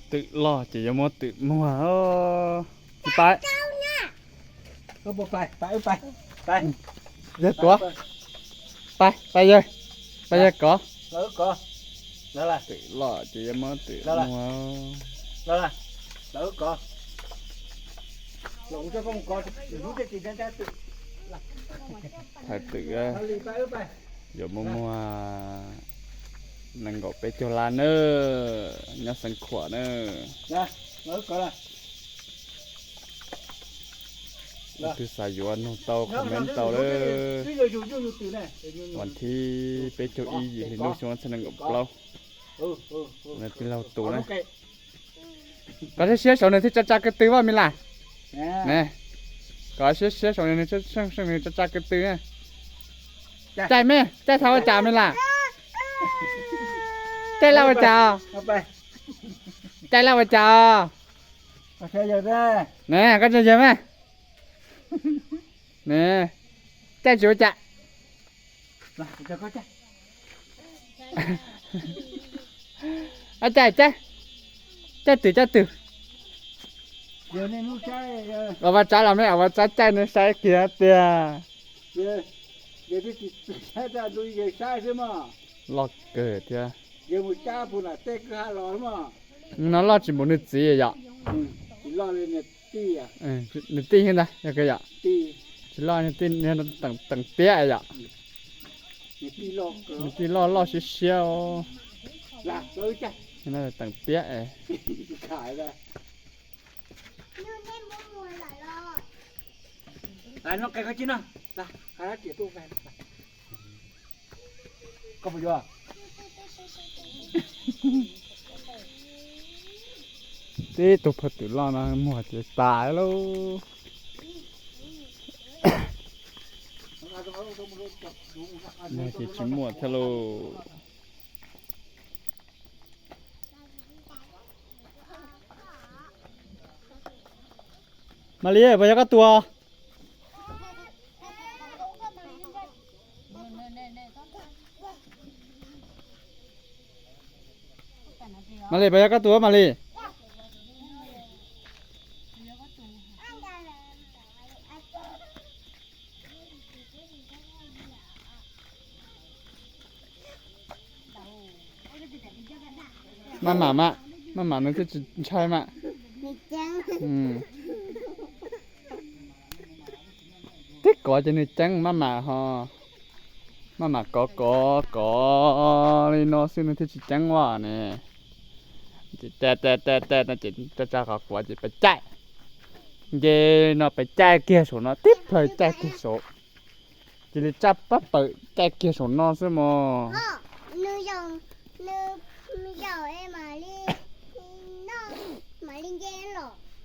Twm loj ces yuav muab twm muag. Tsis pais. Yawg tuav. Pais, pais yawg. Pais yawg kov. Twm loj ces yuav muab twm muag. Thaiv twm, yuav muab muag nees nkaum peb caug lab na, nyob Xeev Khuam na. Leej twg xav yuav nug tau comment tau lawm. Vas thib peb caug ib yim hli ntuj xyoo ob txhiab nees nkaum plaub. Tij laug tus na. Kov siab siab saum nws thiaj tsa tsa ko tw vaj mi las. Kov siab siab saum nws, seej seej nws tsa tsa ko tw na. Caij me, caij thaum ua cas mi las? Caij laj ua cas? Caij laj ua cas? Ne, koj tsa yawg me. Ne, caij tsis ua cas. Caij, caij, caij twm, caij twm. Ua Vaj Tsab los me, Vaj Tsab caij nws saib kiag tiag. Loj kawg thiab. No loj tsis npaum nws txiv yom. Nws tij thiab ntag yog yom. Tsis loj, teem tiab yom. Nws tij loj loj siab siab. Teem tiab. Tib tug phaj twm loj no muag ces tas lauj. Muag ces tsis muaj thiab lauj. Mas Lis, puas yog koj tus? Mas Lis, puas yog koj tus Mas Lis? Maj mam mas, maj mam nws thiaj tsis ntshai mas. Tib kov ces nws ceeb maj mam ho, maj mam kov kov kov li no xwb nws thiaj tsis ceeb ua ne. Ces caij caij caij caij no ces tsa tsa qhov quav ces pes caij. Nce no pes caij kiag saum no tib plhaw caij kiag saum. Cia li tsaj pab pawm caij kiag saum no xwb mos.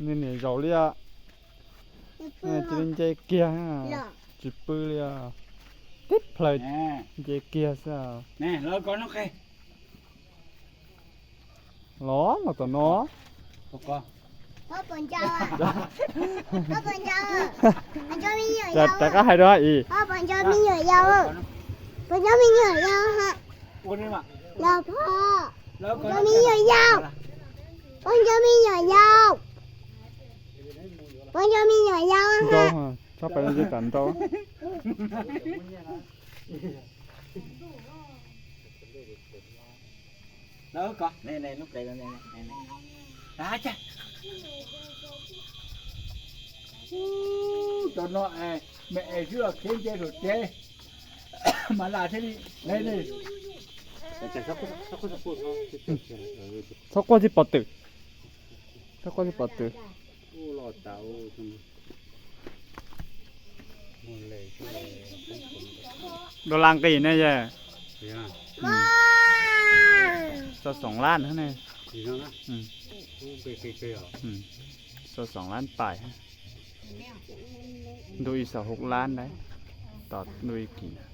Nws niam zaus li, cia li nce kiag, tsis pw li, tib plhaw nce kiag xwb. Los los tom no. Rov qab hais rau ib. Ntau, txhob pais no ces tam ntau. Cov no me es xwb los khiav nce saum tsev, mas lam thiaj li txhob quaj tib pov twm, txhob quaj tib pov twm. Dua laj nqis ne yawg? Txog xoom lab ne. Txog xoom lab pais. Ntu ib xaus hauv lab ntawd, tos ntu ib kis ntawd.